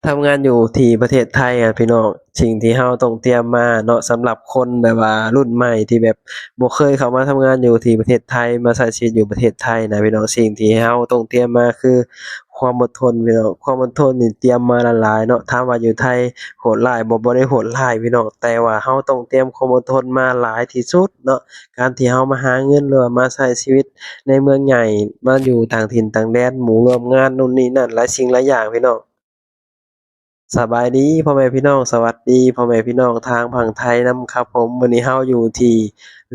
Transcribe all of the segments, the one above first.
ທຳງານຢູ່ທີ່ປະເທດໄທອະ ພີ່ນ້ອງ, ສິ່ງທີ່ເຮົາຕ້ອງຕຽມມາເນາະ ສຳລັບຄົນແບບວ່າລຸ້ນໃໝ່ທີ່ແບບບໍ່ເຄີຍເຂົ້າມາທຳງານຢູ່ທີ່ປະເທດໄທ ມາໃຊ້ຊີວິດຢູ່ປະເທດໄທນະ ພີ່ນ້ອງ, ສິ່ງທີ່ເຮົາຕ້ອງຕຽມມາຄືຄວາມອົດທົນ ພີ່ນ້ອງ. ຄວາມອົດທົນນີ້ຕຽມມາຫຼາຍໆເນາະ. ຖາມວ່າຢູ່ໄທໂຫດຮ້າຍບໍ່? ບໍ່ໄດ້ໂຫດຮ້າຍ ພີ່ນ້ອງ, ແຕ່ວ່າເຮົາຕ້ອງຕຽມຄວາມອົດທົນມາຫຼາຍທີ່ສຸດເນາະ. ການທີ່ເຮົາມາຫາເງິນ ຫຼືວ່າມາໃຊ້ຊີວິດໃນເມືອງໃຫຍ່ ມາຢູ່ຕ່າງຖິ່ນຕ່າງແດນ ໝູ່ຮ່ວມງານ ໂນ່ນນີ້ນັ້ນ ຫຼາຍສິ່ງຫຼາຍຢ່າງ ພີ່ນ້ອງ. ສະບາຍດີພໍ່ແມ່ພີ່ນ້ອງ, ສະຫວັດດີພໍ່ແມ່ພີ່ນ້ອງທາງຝັ່ງໄທນຳຄັບຜົມ. ມື້ນີ້ເຮົາຢູ່ທີ່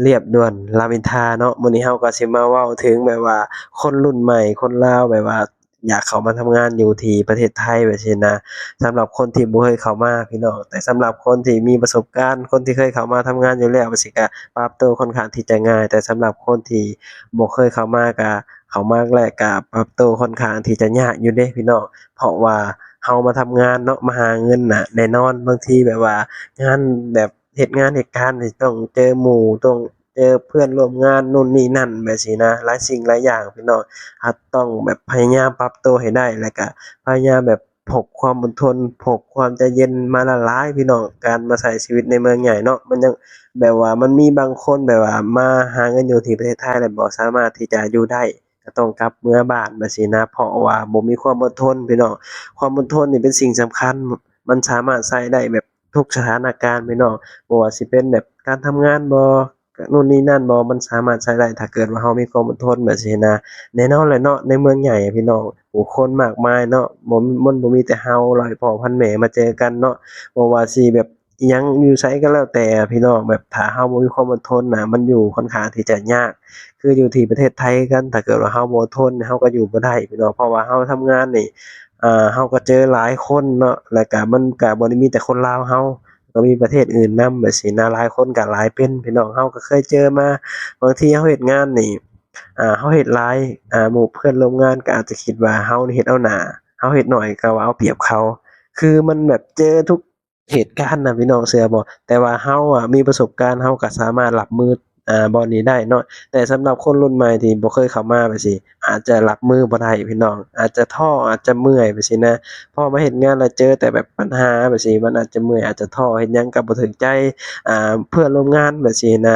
ລຽບດ່ວນລາມອິນທາເນາະ. ມື້ນີ້ເຮົາກໍຊິມາເວົ້າເຖິງແບບວ່າຄົນລຸ້ນໃໝ່ ຄົນລາວແບບວ່າຢາກເຂົ້າມາທຳງານຢູ່ທີ່ປະເທດໄທແບບຊີ້ນະ. ສຳລັບຄົນທີ່ບໍ່ເຄີຍເຂົ້າມາ ພີ່ນ້ອງ, ແຕ່ສຳລັບຄົນທີ່ມີປະສົບການ, ຄົນທີ່ເຄີຍເຂົ້າມາທຳງານຢູ່ແລ້ວ ມັນຊິກະປັບໂຕຂ້ອນຂ້າງທີ່ຈະງ່າຍ, ແຕ່ສຳລັບຄົນທີ່ບໍ່ເຄີຍເຂົ້າມາ ກະເຂົ້າມາແລ້ວກະປັບໂຕຂ້ອນຂ້າງທີ່ຈະຍາກຢູ່ເດ້ ພີ່ນ້ອງ. ເພາະວ່າເຮົາມາທຳງານເນາະ ມາຫາເງິນນະ, ແນ່ນອນບາງທີແບບວ່າງານແບບເຮັດງານເຮັດການນີ້ຕ້ອງເຈີໝູ່ ຕ້ອງເຈີເພື່ອນຮ່ວມງານ ໂນ່ນນີ້ນັ້ນແບບຊີ້ນະ, ຫຼາຍສິ່ງຫຼາຍຢ່າງ ພີ່ນ້ອງ. ເຮົາຕ້ອງແບບພະຍາຍາມປັບໂຕໃຫ້ໄດ້ ແລ້ວກະພະຍາຍາມແບບ ພົກຄວາມອົດທົນ ພົກຄວາມໃຈເຢັນມາຫຼາຍໆ ພີ່ນ້ອງ. ການມາໃຊ້ຊີວິດໃນເມືອງໃຫຍ່ເນາະ ມັນຍັງແບບວ່າມັນມີບາງຄົນແບບວ່າມາຫາເງິນຢູ່ທີ່ປະເທດໄທແລ້ວບໍ່ສາມາດທີ່ຈະຢູ່ໄດ້ ກໍຕ້ອງກັບເມືອບ້ານແບບຊີ້ນະ ເພາະວ່າບໍ່ມີຄວາມອົດທົນ ພີ່ນ້ອງ. ຄວາມອົດທົນນີ້ເປັນສິ່ງສຳຄັນ ມັນສາມາດໃຊ້ໄດ້ແບບ ທຸກສະຖານະການ ພີ່ນ້ອງ, ບໍ່ວ່າຊິເປັນແບບການທຳງານບໍ ໂນ່ນນີ້ນັ້ນບໍ ມັນສາມາດໃຊ້ໄດ້ ຖ້າເກີດວ່າເຮົາມີຄວາມອົດທົນແບບຊີ້ນະ. ແນ່ນອນແຫຼະເນາະ ໃນເມືອງໃຫຍ່ ພີ່ນ້ອງ, ຜູ້ຄົນມາກມາຍເນາະ, ບໍ່ ມັນບໍ່ມີແຕ່ເຮົາຮ້ອຍພໍ່ພັນແມ່ມາເຈີກັນເນາະ, ບໍ່ວ່າຊິແບບອີ່ຫຍັງຢູ່ໃສກໍແລ້ວແຕ່ ພີ່ນ້ອງ, ແບບຖ້າເຮົາບໍ່ມີຄວາມອົດທົນນະ ມັນຢູ່ຂ້ອນຂ້າງທີ່ຈະຍາກ. ຄືຢູ່ທີ່ປະເທດໄທຄືກັນ ຖ້າເກີດວ່າເຮົາບໍ່ອົດທົນ ເຮົາກໍຢູ່ບໍ່ໄດ້ ພີ່ນ້ອງ, ເພາະວ່າເຮົາທຳງານນີ້ ອ່າ ເຮົາກໍເຈີຫຼາຍຄົນເນາະ, ແລ້ວກະມັນກະບໍ່ໄດ້ມີແຕ່ຄົນລາວເຮົາ, ກໍມີປະເທດອື່ນນຳແບບຊີ້ນະ, ຫຼາຍຄົນກະຫຼາຍເປັນ ພີ່ນ້ອງ. ເຮົາກໍເຄີຍເຈີມາ, ບາງທີເຮົາເຮັດງານນີ້ ອ່າ ເຮົາເຮັດຫຼາຍ ອ່າ ໝູ່ເພື່ອນຮ່ວມງານກໍອາດຈະຄິດວ່າເຮົານີ້ເຮັດເອົາໜ້າ, ເຮົາເຮັດໜ້ອຍກໍວ່າເອົາປຽບເຂົາ, ຄືມັນແບບເຈີທຸກ ເຫດການນະ ພີ່ນ້ອງເຊື່ອບໍ່? ແຕ່ວ່າເຮົາອະມີປະສົບການ ເຮົາກໍສາມາດຮັບມື ອ່າ ບ່ອນນີ້ໄດ້ເນາະ, ແຕ່ສຳລັບຄົນລຸ້ນໃໝ່ທີ່ບໍ່ເຄີຍເຂົ້າມາແບບຊີ້ ອາດຈະຮັບມືບໍ່ໄດ້ ພີ່ນ້ອງ, ອາດຈະທໍ້ ອາດຈະເມື່ອຍແບບຊີ້ນະ. ພໍມາເຮັດງານແລ້ວເຈີແຕ່ແບບບັນຫາແບບຊີ້ ມັນອາດຈະເມື່ອຍ ອາດຈະທໍ້ ເຮັດຫຍັງກໍບໍ່ຖືກໃຈ ອ່າ ເພື່ອນຮ່ວມງານແບບຊີ້ນະ.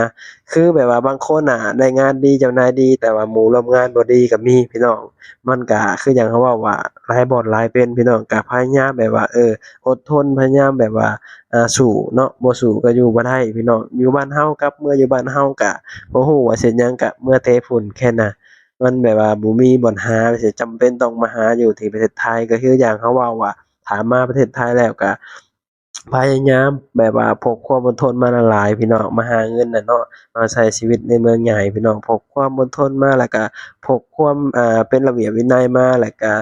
ຄືແບບວ່າບາງຄົນນະໄດ້ງານດີ ເຈົ້ານາຍດີ ແຕ່ວ່າໝູ່ຮ່ວມງານບໍ່ດີກໍມີ ພີ່ນ້ອງ. ມັນກະຄືຢ່າງເຮົາເວົ້າວ່າ ຫຼາຍບ່ອນຫຼາຍເປັນ ພີ່ນ້ອງ, ກະພະຍາຍາມແບບວ່າ ເອີ ອົດທົນ ພະຍາຍາມແບບວ່າ ອ່າ ສູ້ເນາະ, ບໍ່ສູ້ກໍຢູ່ບໍ່ໄດ້ ພີ່ນ້ອງ. ຢູ່ບ້ານເຮົາ ກັບເມືອຢູ່ບ້ານເຮົາ ກະບໍ່ຮູ້ວ່າເຮັດຫຍັງ ກະເມືອເຕະຝຸ່ນແຄ່ນັ້ນນະ, ມັນແບບວ່າບໍ່ມີບ່ອນຫາ ຈຳເປັນຕ້ອງມາຫາຢູ່ທີ່ປະເທດໄທ. ກໍຄືຢ່າງເຮົາເວົ້າວ່າ ຖ້າມາປະເທດໄທແລ້ວ ກະ ພະຍາຍາມແບບວ່າພົກຄວາມອົດທົນມາຫຼາຍໆ ພີ່ນ້ອງ, ມາຫາເງິນນະເນາະ, ມາໃຊ້ຊີວິດໃນເມືອງໃຫຍ່ ພີ່ນ້ອງ, ພົກຄວາມອົດທົນມາ ແລ້ວກະພົກຄວາມ ອ່າ ເປັນລະບຽບວິໄນມາ, ແລ້ວກະ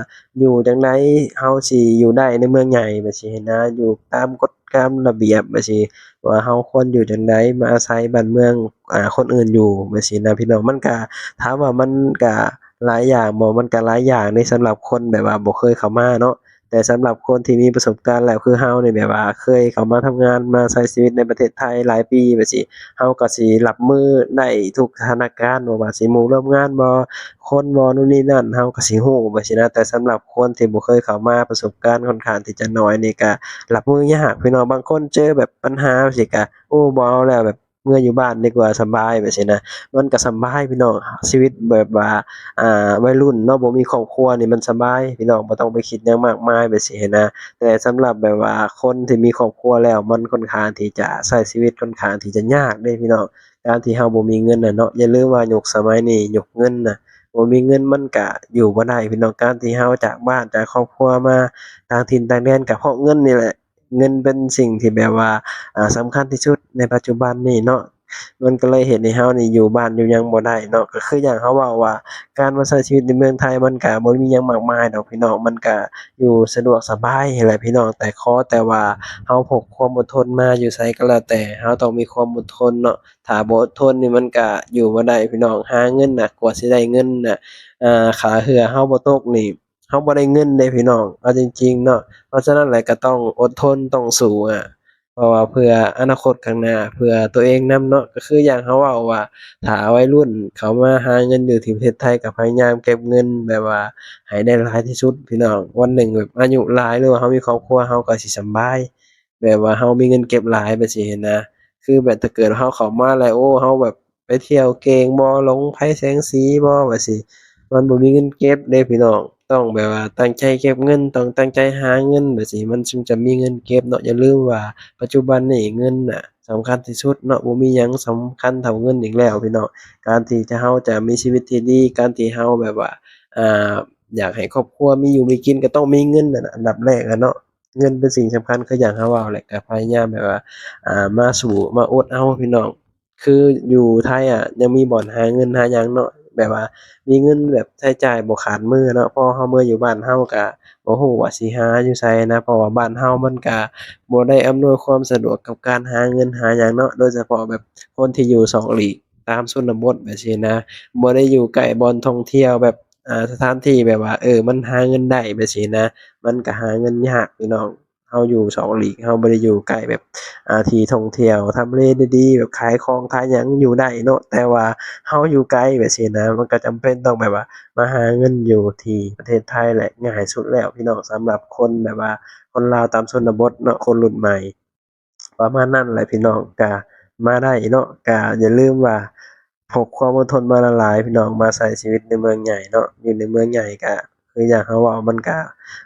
ຢູ່ຈັ່ງໃດເຮົາຊິຢູ່ໄດ້ໃນເມືອງໃຫຍ່ແບບຊີ້ນະ, ຢູ່ຕາມກົດຕາມລະບຽບແບບຊີ້ ວ່າເຮົາຄວນຢູ່ຈັ່ງໃດ, ມາອາໄສບ້ານເມືອງ ອ່າ ຄົນອື່ນຢູ່ແບບຊີ້ນະ ພີ່ນ້ອງ. ມັນກະ ຖາມວ່າມັນກະຫຼາຍຢ່າງບໍ່? ມັນກະຫຼາຍຢ່າງເດ້ ສຳລັບຄົນແບບວ່າບໍ່ເຄີຍເຂົ້າມາເນາະ. ແຕ່ສຳລັບຄົນທີ່ມີປະສົບການແລ້ວຄືເຮົານີ້ ແບບວ່າເຄີຍເຂົ້າມາທຳງານ ມາໃຊ້ຊີວິດໃນປະເທດໄທຫຼາຍປີແບບຊີ້ ເຮົາກໍຊິຮັບມືໄດ້ທຸກສະຖານະການ, ບໍ່ວ່າຊິໝູ່ຮ່ວມງານບໍ ຄົນບໍ ໂນ່ນນີ້ນັ້ນ ເຮົາກໍຊິຮູ້ແບບຊີ້ນະ. ແຕ່ສຳລັບຄົນທີ່ບໍ່ເຄີຍເຂົ້າມາ ປະສົບການຂ້ອນຂ້າງທີ່ຈະໜ້ອຍນີ້ ກະຮັບມືຍາກ ພີ່ນ້ອງ. ບາງຄົນເຈີແບບບັນຫາແບບຊີ້ ກະ ໂອ້ ບໍ່ເອົາແລ້ວ ແບບ ເມືອຢູ່ບ້ານດີກວ່າ ສະບາຍແບບຊີ້ນະ. ມັນກໍສະບາຍ ພີ່ນ້ອງ, ຊີວິດແບບວ່າ ອ່າ ໄວລຸ້ນເນາະ ບໍ່ມີຄອບຄົວນີ້ມັນສະບາຍ ພີ່ນ້ອງ, ບໍ່ຕ້ອງໄປຄິດຫຍັງມາກມາຍແບບຊີ້ນະ. ແຕ່ສຳລັບແບບວ່າຄົນທີ່ມີຄອບຄົວແລ້ວ ມັນຂ້ອນຂ້າງທີ່ຈະໃຊ້ຊີວິດຂ້ອນຂ້າງທີ່ຈະຍາກເດ້ ພີ່ນ້ອງ, ການທີ່ເຮົາບໍ່ມີເງິນນະເນາະ. ຢ່າລືມວ່າຍຸກສະໄໝນີ້ ຍຸກເງິນນະ, ບໍ່ມີເງິນມັນກະຢູ່ບໍ່ໄດ້ ພີ່ນ້ອງ. ການທີ່ເຮົາຈາກບ້ານຈາກຄອບຄົວມາຕ່າງຖິ່ນຕ່າງແດນ ກະເພາະເງິນນີ້ແຫຼະ. ເງິນເປັນສິ່ງທີ່ແບບວ່າ ອ່າ ສຳຄັນທີ່ສຸດໃນປັດຈຸບັນນີ້ເນາະ, ມັນກໍເລີຍເຮັດໃຫ້ເຮົານີ້ຢູ່ບ້ານຢູ່ຫຍັງບໍ່ໄດ້ເນາະ. ກໍຄືຢ່າງເຮົາເວົ້າວ່າ ການມາໃຊ້ຊີວິດໃນເມືອງໄທ ມັນກະບໍ່ໄດ້ມີຫຍັງມາກມາຍດອກ ພີ່ນ້ອງ, ມັນກະຢູ່ສະດວກສະບາຍຫັ້ນແຫຼະ ພີ່ນ້ອງ, ແຕ່ຂໍແຕ່ວ່າເຮົາພົກຄວາມອົດທົນມາ ຢູ່ໃສກໍແລ້ວແຕ່ ເຮົາຕ້ອງມີຄວາມອົດທົນເນາະ. ຖ້າບໍ່ອົດທົນນີ້ ມັນກະຢູ່ບໍ່ໄດ້ ພີ່ນ້ອງ. ຫາເງິນນະ ກວ່າຊິໄດ້ເງິນນະ ອ່າ ຖ້າເຮືອເຮົາບໍ່ຕົກນີ້ ເຮົາບໍ່ໄດ້ເງິນເດ້ ພີ່ນ້ອງ, ເອົາຈິງໆເນາະ. ເພາະສະນັ້ນແຫຼະ ກໍຕ້ອງອົດທົນ ຕ້ອງສູ້ ອ່າ ເພາະວ່າເພື່ອອະນາຄົດຂ້າງໜ້າ ເພື່ອຕົວເອງນຳເນາະ. ກໍຄືຢ່າງເຮົາເວົ້າວ່າ ຖ້າໄວລຸ້ນເຂົ້າມາຫາເງິນຢູ່ທີ່ປະເທດໄທ ກໍພະຍາຍາມເກັບເງິນແບບວ່າໃຫ້ໄດ້ຫຼາຍທີ່ສຸດພີ່ນ້ອງ. ວັນໜຶ່ງແບບອາຍຸຫຼາຍ ຫຼືວ່າເຮົາມີຄອບຄົວ ເຮົາກໍຊິສຳບາຍ ແບບວ່າເຮົາມີເງິນເກັບຫຼາຍແບບຊີ້ຫັ້ນນະ. ຄືແບບຖ້າເກີດເຮົາເຂົ້າມາແລ້ວ ໂອ້ ເຮົາແບບໄປທ່ຽວເກັ່ງບໍ ຫຼົງໄພແສງສີບໍ ແບບຊີ້ ມັນບໍ່ມີເງິນເກັບເດ້ພີ່ນ້ອງ. ຕ້ອງແບບວ່າຕັ້ງໃຈເກັບເງິນ ຕ້ອງຕັ້ງໃຈຫາເງິນແບບຊີ້ ມັນຈຶ່ງຈະມີເງິນເກັບເນາະ. ຢ່າລືມວ່າປັດຈຸບັນນີ້ເງິນນະສຳຄັນທີ່ສຸດເນາະ. ບໍ່ມີຫຍັງສຳຄັນເທົ່າເງິນອີກແລ້ວພີ່ນ້ອງ. ການທີ່ຈະ ເຮົາຈະມີຊີວິດທີ່ດີ ການທີ່ເຮົາແບບວ່າ ອ່າ ຢາກໃຫ້ຄອບຄົວມີຢູ່ມີກິນ ກໍຕ້ອງມີເງິນນັ້ນນະ ອັນດັບແລກອະເນາະ. ເງິນເປັນສິ່ງສຳຄັນ ຄືຢ່າງເຮົາເວົ້າແຫຼະ ກໍພະຍາຍາມແບບວ່າ ອ່າ ມາສູ້ມາອົດເອົາພີ່ນ້ອງ. ຄືຢູ່ໄທອະ ຍັງມີບ່ອນຫາເງິນຫາຫຍັງເນາະ ແບບວ່າມີເງິນແບບໃຊ້ຈ່າຍບໍ່ຂາດມືເນາະ. ພໍເຮົາເມືອຢູ່ບ້ານເຮົາກະບໍ່ຮູ້ວ່າຊິຫາຢູ່ໃສນະ ເພາະວ່າບ້ານເຮົາມັນກະບໍ່ໄດ້ອຳນວຍຄວາມສະດວກກັບການຫາເງິນຫາຫຍັງເນາະ. ໂດຍສະເພາະແບບຄົນທີ່ຢູ່ສອກຫຼີກຕາມຊົນນະບົດແບບຊີ້ນະ ບໍ່ໄດ້ຢູ່ໃກ້ບ່ອນທ່ອງທ່ຽວແບບ ອ່າ ສະຖານທີ່ແບບວ່າ ເອີ ມັນຫາເງິນໄດ້ແບບຊີ້ນະ ມັນກະຫາເງິນຍາກພີ່ນ້ອງ. ເຮົາຢູ່ສອກຫຼີກ ເຮົາບໍ່ໄດ້ຢູ່ໃກ້ແບບ ອ່າ ທີ່ທ່ອງທ່ຽວ ທຳເລດີໆ ແບບຂາຍຂອງຂາຍຫຍັງຢູ່ໄດ້ເນາະ. ແຕ່ວ່າເຮົາຢູ່ໄກແບບຊີ້ນະ ມັນກໍຈຳເປັນຕ້ອງແບບວ່າມາຫາເງິນຢູ່ທີ່ປະເທດໄທແຫຼະ ງ່າຍສຸດແລ້ວພີ່ນ້ອງ. ສຳລັບຄົນແບບວ່າຄົນລາວຕາມຊົນນະບົດເນາະ ຄົນລຸ້ນໃໝ່ ປະມານນັ້ນແຫຼະພີ່ນ້ອງ. ກະມາໄດ້ເນາະ ກະຢ່າລືມວ່າ ພົກຄວາມອົດທົນມາຫຼາຍໆ ພີ່ນ້ອງ ມາໃຊ້ຊີວິດໃນເມືອງໃຫຍ່ເນາະ. ຢູ່ໃນເມືອງໃຫຍ່ກະຄືຢ່າງເຮົາເວົ້າ ມັນກະ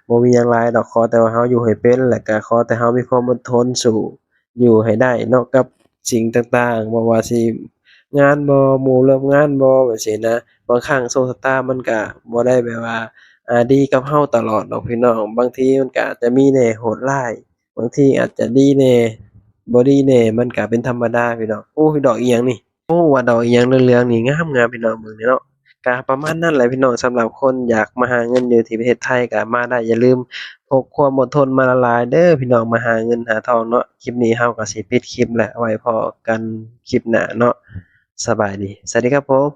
ບໍ່ມີຫຍັງຫຼາຍດອກ ຂໍແຕ່ວ່າເຮົາຢູ່ໃຫ້ເປັນ ແລ້ວກະຂໍແຕ່ເຮົາມີຄວາມອົດທົນສູ້ຢູ່ໃຫ້ໄດ້ເນາະ ກັບສິ່ງຕ່າງໆ ບໍ່ວ່າຊິງານບໍ ໝູ່ຮ່ວມງານບໍ ແບບຊີ້ນະ. ບາງຄັ້ງໂຊກຊະຕາມັນກະບໍ່ໄດ້ແບບວ່າ ອ່າ ດີກັບເຮົາຕະຫຼອດດອກພີ່ນ້ອງ ບາງທີມັນກະອາດຈະມີແດ່ໂຫດຮ້າຍ ບາງທີອາດຈະດີແດ່ ບໍ່ດີແດ່ ມັນກະເປັນທຳມະດາພີ່ນ້ອງ. ໂອ້ຍ ດອກອີ່ຫຍັງນີ້? ໂອ້ ວ່າດອກອີ່ຫຍັງເຫຼືອງໆນີ້ ງາມໆ ພີ່ນ້ອງ ເບິ່ງນີ້ເນາະ. ກະປະມານນັ້ນແຫຼະພີ່ນ້ອງ ສຳລັບຄົນຢາກມາຫາເງິນຢູ່ທີ່ປະເທດໄທກະມາໄດ້. ຢ່າລືມພົກຄວາມອົດທົນມາຫຼາຍໆເດີພີ່ນ້ອງ ມາຫາເງິນຫາທອງເນາະ. ຄລິບນີ້ເຮົາກະຊິປິດຄລິບແລ້ວ ໄວ້ພໍ້ກັນຄລິບໜ້າເນາະ. ສະບາຍດີ ສະຫວັດດີຄັບຜົມ.